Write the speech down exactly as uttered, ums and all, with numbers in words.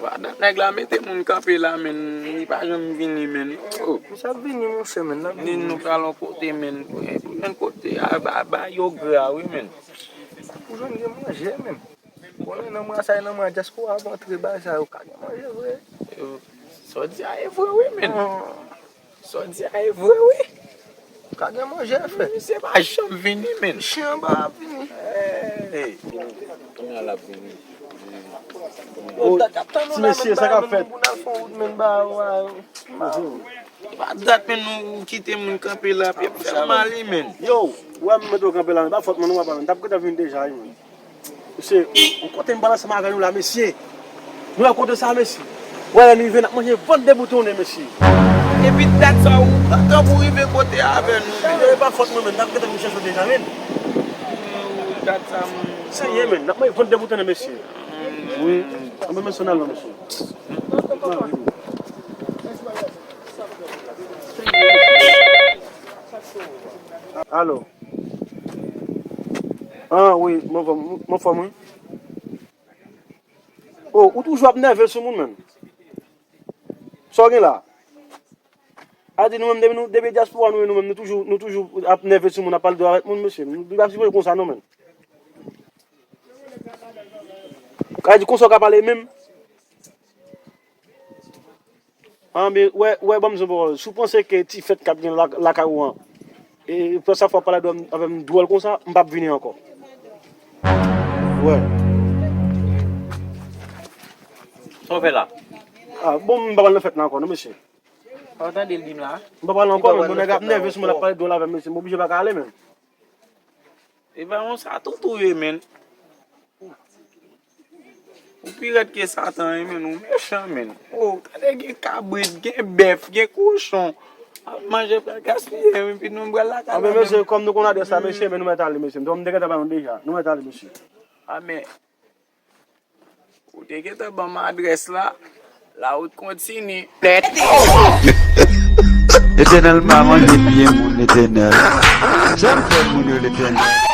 Pandan nèg la mete moun kanpe la, men, li pa janm vini, men. Oh. Misye ap vini, monchè, men, l ap vini. Ni nou pral yon kote, men. Pou jwenn kote a, ba, ba yo gra, wi, men. Pou jwenn gen manje, men. Bon, lè nan mwa sa, nan mwa dyaspora ap antre, bagay sa yo ka gen manje vre. Yo, sa w di a e vre, wi, men. Sa w di a e vre, wi. Ka gen manje, frè. Misye pa janm vini, men. Chen anba ap vini. Hey. Kounye a l ap vini. Yo, dat ap tann nou la, men, ba yo, men, pou n al fè wout, men, ba yo, ba yo. Pa dat, men, nou kite moun kanpe la, ap fè mal, wi, men. Yo, ou wè m mete w kanpe la, men, pa fòt mwen, non, papa, men, t ap gentan vin deja, wi, men. Mesye, ou kote m pral ansanm avè nou la, mesye. Nou wè kote sa, mesye. Ou wè lè n rive, n ap manje vant deboutone, mesye. Epi dat sa, ou pa tann pou rive kote avè nou, men. E pa fòt mwen, men, n ap gentan vin chèche w deja, men. Dat sa, m. Serye, men, n ap manje vant deboutone, mesye. Wi. Anben, mesye, n al non, mesye. Alo. Ah, wi, m anfòm, m anfòm, wi. Oh, ou toujou ap nève sou moun, menm. Sa w gen la? A di nou menm, depi nou, depi dyaspora nou ye, nou menm, nou toujou, nou toujou ap nève sou moun, ap pale dwòl avèk moun, mesye. Nou pa sipoze konsa, non, menm. Ka di konsa w ka pale menm. Anben, wè, wè, ban m di w yon pawòl. Si w panse ke ti fèt k ap gen la, lakay ou an, e, pou sa fò w pale avè m, avè m dwòl konsa, m p ap vini ankò. Wè. Sa w fè la? Ah, bon, m pa pral nan fèt la ankò, non, mesye. Ou tande l di m la? M pa pral ankò, men bon, nèg ap nève sou mwen, l ap pale dwòl avè m, mesye. M oblije pa ka ale, menm. E pa konsa tout ou ye, menm. Ou pi rèd ke Satan, wi, menm. Ou mechan, menm. Oh, tande gen kabrit, gen bèf, gen kochon. Ap manje pral gaspiye, epi nou pral lakay la, menm. Anben, mesye, kòm nou konn adrès la, mesye, men nou mèt ale, mesye. M te gentan ba nou deja. Nou mèt ale, mesye. Anben. Ou te gentan ban m adrès la, la wout kontinye. Letènèl pa manje pye moun, Letènèl. Janm fè moun yo, Letènèl.